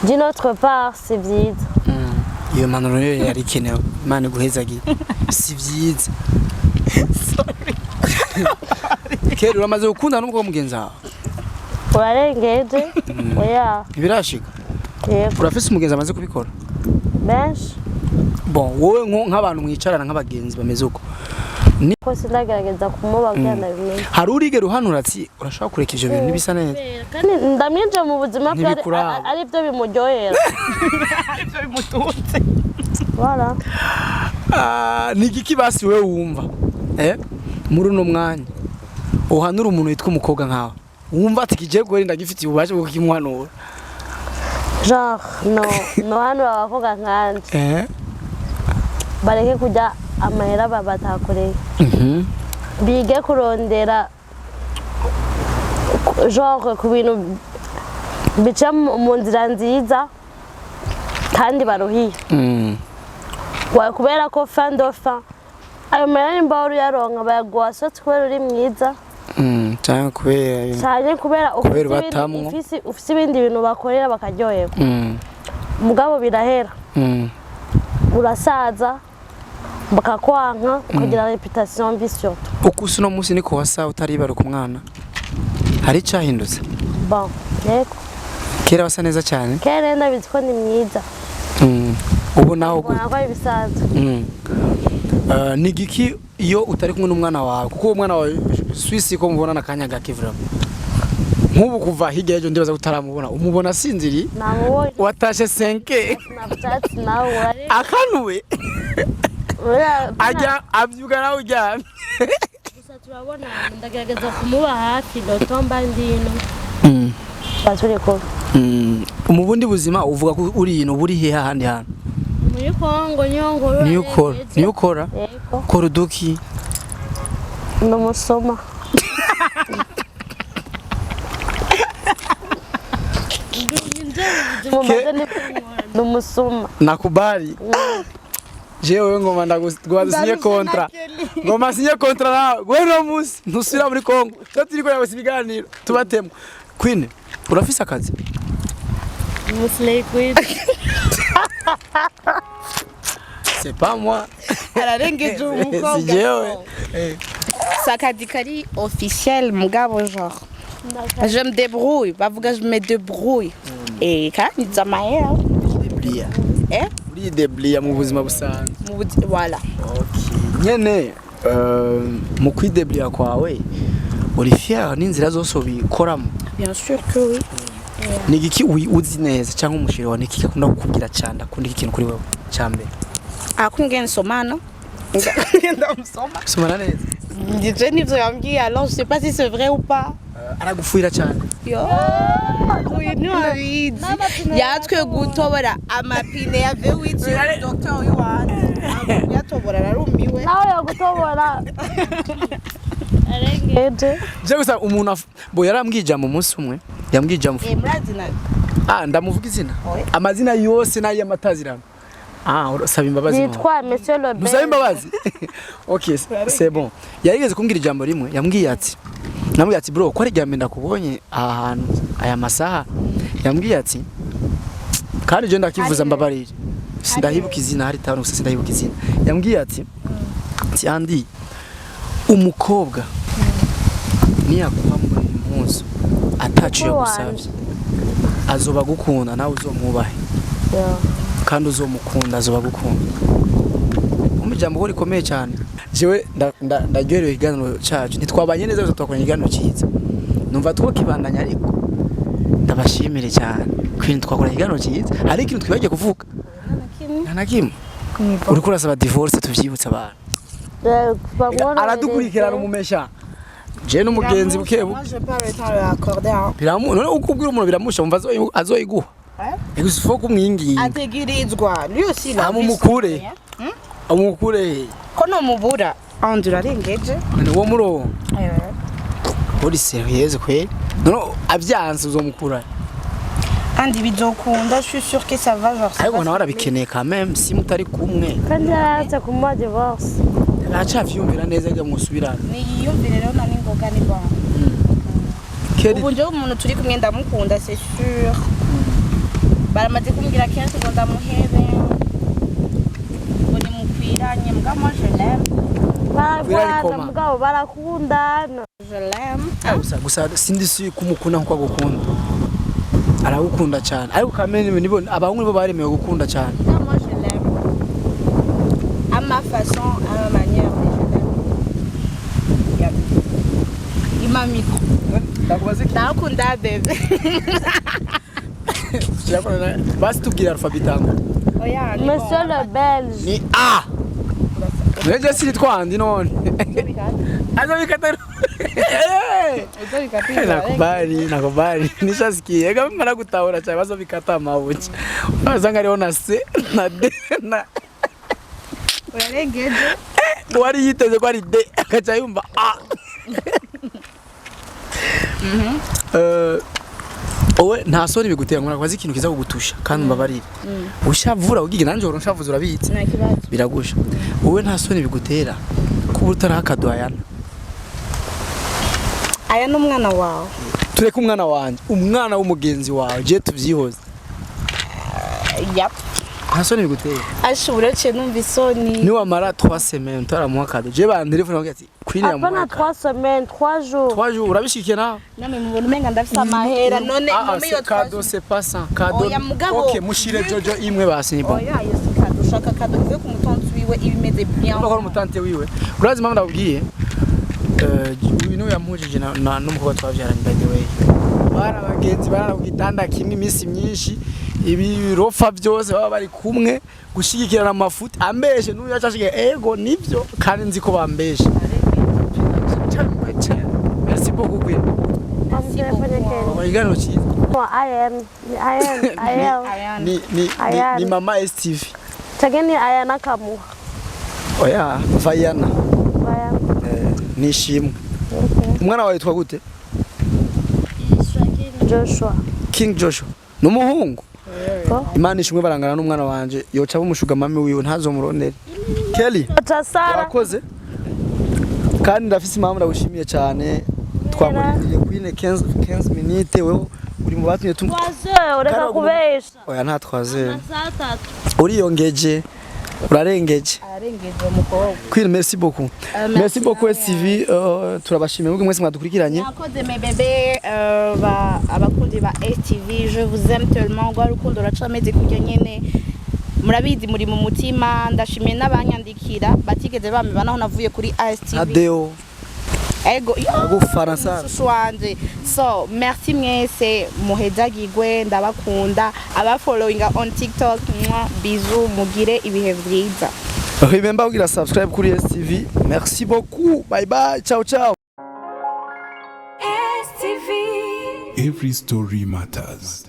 Speaker 3: D'une autre part, si byiza.
Speaker 2: Iyo mpanuro rero yari ikenewe, Imana iguhezagiye. Si byiza. Kera uramaze gukundana n'umukobwa mugenzi wawe?
Speaker 3: Urarengeje, oya.
Speaker 2: Ntibirashika?
Speaker 3: Yego.
Speaker 2: Urafise umugenzi amaze kubikora?
Speaker 3: Benshi.
Speaker 2: Bon, wowe nk'abantu mwicarana nk'abagenzi bameze uko,
Speaker 3: Ko sindagerageza kumuba kugira ndabimenye.
Speaker 2: Hari urigera uhanura ati urashobora kureka ivyo bintu ntibisa neza?
Speaker 3: Kandi ndamwinjiye mu buzima bwe
Speaker 2: Ntibikuraba.
Speaker 3: Ari byo bimuryohera.
Speaker 1: Aribyo bimutunze.
Speaker 3: Voilà.
Speaker 2: Ah, ni igiki basi wewe wumva muri uno mwanya uhanura umuntu witwa umukobwa nkawe, wumva ati kigiye guhera ndagifitiye ububasha bwo kukimuhanura?
Speaker 3: Genre no hano abakobwa nkanje bareke kurya amahera batakoreye, bige kurondera genre ku bintu bica mu nzira nziza kandi baruhiye. Kubera ko fin de fin ayo mahera nimba wari uyaronka bayaguha soit kubera uri mwiza
Speaker 2: Canke kubera
Speaker 3: cyane kubera ufise
Speaker 2: Kubera ubatamwo.
Speaker 3: ufise ibindi bintu bakorera bakaryoherwa. Mugabo birahera, urasaza bakakwanka, ukagira réputation mbi surtout.
Speaker 2: Uko usa uno munsi niko wasa utaribaruka umwana? Hari icyahindutse?
Speaker 3: Bon, yego.
Speaker 2: Kera wasa neza cyane.
Speaker 3: Kera rero ndabizi ko ni mwiza.
Speaker 2: Ubu naho
Speaker 3: Ubona ko ari ibisanzwe.
Speaker 2: Ni igiki iyo utari kumwe n'umwana wawe, kuko uwo mwana wawe swisi ko mubonana akanya gake vraiment, nk'ubu kuva hirya y'ejo ndibaza ko utaramubona, umubona asinziriye.
Speaker 3: Namubonye.
Speaker 2: Watashe 5.
Speaker 3: Snapchat nawe urari.
Speaker 2: Akanuwe ajya abyuka nawe uryamye.
Speaker 3: Gusa turabona, ndagerageza kumuba hafi lotomba ndino tuba turi kumwe.
Speaker 2: Mu bundi buzima uvuga ko uri ino, uri hehe ahandi hantu?
Speaker 3: Muri Kongo niyo ngorora.
Speaker 2: Niyo ukora, niyo ukora?
Speaker 3: Yego.
Speaker 2: Kora uduki?
Speaker 3: Ni umusoma. Ni umusuma.
Speaker 2: Nakubali. Jewe ngoma ndagusinye contrat, ngoma sinye contrat nawe gwe no munsi ntusubira muri Kongo. Cyo turiko yabuze ibiganiro tubatemo. Queen, urafise akazi?
Speaker 3: Umuslay queen.
Speaker 2: C'est pas moi.
Speaker 1: Ararengeje umukobwa.
Speaker 2: Si jewe.
Speaker 1: Sakadi kari officiel, mugabo genre je me débrouille, bavuga je me débrouille et kandi nza amahera.
Speaker 2: Deblia.
Speaker 1: Eh?
Speaker 2: Uri deblia mu buzima busanzwe.
Speaker 1: Voilà.
Speaker 2: Nyene mu kwideblia kwawe uri fier n'inzira zose ubikoramo?
Speaker 1: Bien sûr que oui.
Speaker 2: Ni igiki uzi neza cyangwa umushiri wawe ni iki akunda kukubwira cyane, akunda iki kintu kuri wewe cya mbere?
Speaker 1: Akungene nsomana, ndamusoma.
Speaker 2: Somana neza.
Speaker 1: Je nivyo yambwiye, alors je sais pas si c'est vrai ou pas.
Speaker 2: Aragufuhira cyane.
Speaker 1: Yo, uyu ntiwabizi, yatwe gutobora amapine ya V8, docteur w'iwanjye yatobora ararumiwe.
Speaker 3: Nawe yagutobora arengeje.
Speaker 2: Je gusa umuntu bo yarambwiye ijambo umunsi umwe, yambwiye ijambo.
Speaker 1: Eh, murazi na
Speaker 2: Ah, ndamuvuga izina.
Speaker 1: Oya.
Speaker 2: Amazina yose n'ay'amatazirano. Ah, urasaba imbabazi mama.
Speaker 3: Yitwa Monsieur Lebel.
Speaker 2: Ntusaba imbabazi. OK, c'est bon. Yarigeze kumbwira ijambo rimwe, yambwiye ati, namubwiye ati bro, ko ari irya mbere ndakubonye aha hantu aya masaha, yambwiye ati, kandi je ndakivuza, mbabarire sindahibuka izina, hari tanu gusa sindahibuka izina, yambwiye ati Andy, umukobwa niyakwambura impuzu ataco yagusavye azoba agukunda, nawe uzomwubahe kandi uzomukunda azoba agukunda. Umva ijambo ko rikomeye cyane. Jewe ndaryoherewe ikiganiro cyacu, ntitwabanye neza gusa twakoranye ikiganiro cyiza, numva twokibandanya, ariko ndabashimire cyane Queen, twakoranye ikiganiro cyiza. Hari ikintu twibagiye kuvuga? Nta na kimwe. Uriko urasaba divorce, tuvyibutse abantu. Aradukurikirana umumesha je n'umugenzi buke buke.
Speaker 1: Moi, je pas le temps de l'accorder, hein.
Speaker 2: Biramu none uko ubwira umuntu biramusha, umva azoyiguha. Gusa ufo kumwinginga.
Speaker 1: Ategerezwa lui aussi il a
Speaker 2: Hama
Speaker 1: envie.
Speaker 2: umukure. Umukure.
Speaker 1: Ko nomubura andi urarengeje.
Speaker 2: Ni wo murongo uri sérieuse kweli? None avyanse uzomukura?
Speaker 1: Andi bizokunda, je suis sûre que ça va genre ça
Speaker 2: Ariko
Speaker 1: va.
Speaker 2: nawe arabikeneye quand même, si mutari kumwe.
Speaker 3: Kandi yaratse kumuha divorce.
Speaker 2: Aracavyumvira neza ngo musubirane.
Speaker 1: Niyiyumvire rero na ningoga ni bon.
Speaker 2: Kelly.
Speaker 1: Ubu njyewe umuntu turi kumwe ndamukunda, c'est sûr. Baramaze kumbwira kenshi ngo ndamuhebe, ngo nimukwiranye, mbwa moi je l'aime.
Speaker 3: Baragwana.
Speaker 2: Koma.
Speaker 3: Mugabo barakundana.
Speaker 1: Je l'aime.
Speaker 2: Gusa sindi si kumukunda nkuko agukunda, aragukunda cyane, ariko kamene nibo abahungu nibo baremewe gukunda cyane.
Speaker 1: Mbwa moi je l'aime à ma façon, à ma manière, mais je l'aime. Kuma micro.
Speaker 2: Ndakubaza iki?
Speaker 1: Ndakunda bébé.
Speaker 2: Basi tubwire alphabet tango.
Speaker 1: Oya, ni
Speaker 3: Monsieur le Belge.
Speaker 2: Ni A. Neje siri twandi none. Azobikata. Nakubali, nakubali. Nishasikie. Ega mara gutahura cyane bazobikata amabuye. Unasanga hariho na C na D na
Speaker 1: Urarengeje.
Speaker 2: Wari yiteze ko ari D akaca yumva A. Owe nta soni bigutera ngo nakubaze ikintu kiza kugutusha kandi mbabarire. Ushavura ugiye nanje uhora unshavuza, urabitse.
Speaker 1: Nta kibazo.
Speaker 2: Biragusha. Wowe nta soni bigutera kuba utaraha akado Ayana?
Speaker 1: Aya ni umwana wawe.
Speaker 2: Tureke umwana wanje, umwana w'umugenzi wawe, je tuvyihoze.
Speaker 1: Yap.
Speaker 2: Nta soni bigutera?
Speaker 1: Ashobora uretse numva isoni.
Speaker 2: Niwamara 3 semaines utaramuha cadeau, je bantelefone bakubwira ati Queen yamuha
Speaker 3: Hapana.
Speaker 2: Kado.
Speaker 3: 3 semaines, 3 jours.
Speaker 2: 3 jours urabishikiye nawe?
Speaker 1: Namwe mubona umenga ndafise amahera none?
Speaker 2: Ah, ah,
Speaker 1: None iyo
Speaker 2: c'est cadeau, c'est pas ça cadeau.
Speaker 1: Oya, mugabo.
Speaker 2: OK, mushire Jojo imwe basi, ni bon.
Speaker 1: Oya, iyo si cadeau. Ushaka cadeau ivuye ku mutonzi wiwe, ibimeze bien.
Speaker 2: Urumva ko ari umutante wiwe. Urazi impamvu ndabwiye? Uyu niwe yampujije n'umukobwa twabyaranye. By the way, bari abagenzi, barara ku gitanda kimwe iminsi myinshi, ibirofa byose baba bari kumwe, gushyigikirana amafuti ambeshe n'uyu yacashigiye. Ego nibyo, kandi nzi ko bambeshe. Merci beaucoup, Queen.
Speaker 3: Telefone Kelly.
Speaker 2: Ikiganiro cyiza.
Speaker 3: I am I am I am.
Speaker 2: Ni
Speaker 3: Ayana.
Speaker 2: Mama STV.
Speaker 3: Canke ni Ayana Kamuha?
Speaker 2: Oya, Vayana.
Speaker 3: Vayana.
Speaker 2: Nishimwe. Umwana wawe yitwa gute?
Speaker 3: Joshua.
Speaker 2: King Joshua ni umuhungu.
Speaker 3: Ko?
Speaker 2: Imana ishimwe, barangana n'umwana wanje, yoca umushuga mami wiwe ntazomurondere. Kelly.
Speaker 3: Aca Sara.
Speaker 2: Wakoze kandi ndafise impamvu ndagushimiye cyane. Twamurindiriye Queen 15 minutes, wewe uri mu batumye tum
Speaker 3: 3 heures, reka kubesha.
Speaker 2: Oya, nta 3 heures.
Speaker 3: Saa tatu.
Speaker 2: Uriyongeje, urarengeje.
Speaker 1: Ararengeje umukobwa.
Speaker 2: Queen, merci beaucoup. Merci beaucoup STV, turabashimiye mwebwe mwese mwadukurikiranye.
Speaker 1: Mwakoze mes bébés, abakundi ba STV, je vous aime tellement. Rwa rukundo ruracameze kurya nyene, murabizi, muri mu mutima. Ndashimiye n'abanyandikira batigeze bameba naho navuye kuri ASTV.
Speaker 2: Adeo.
Speaker 1: Ego yo.
Speaker 2: Agufaransa.
Speaker 1: Shushu wanje. So merci mwese, muhezagirwe, ndabakunda. Abafollowinga on TikTok, mwah, bisous, mugire ibihe vyiza.
Speaker 2: Remember kugira subscribe kuri STV. Merci beaucoup, bye bye, ciao ciao.
Speaker 5: STV.
Speaker 4: Every story matters.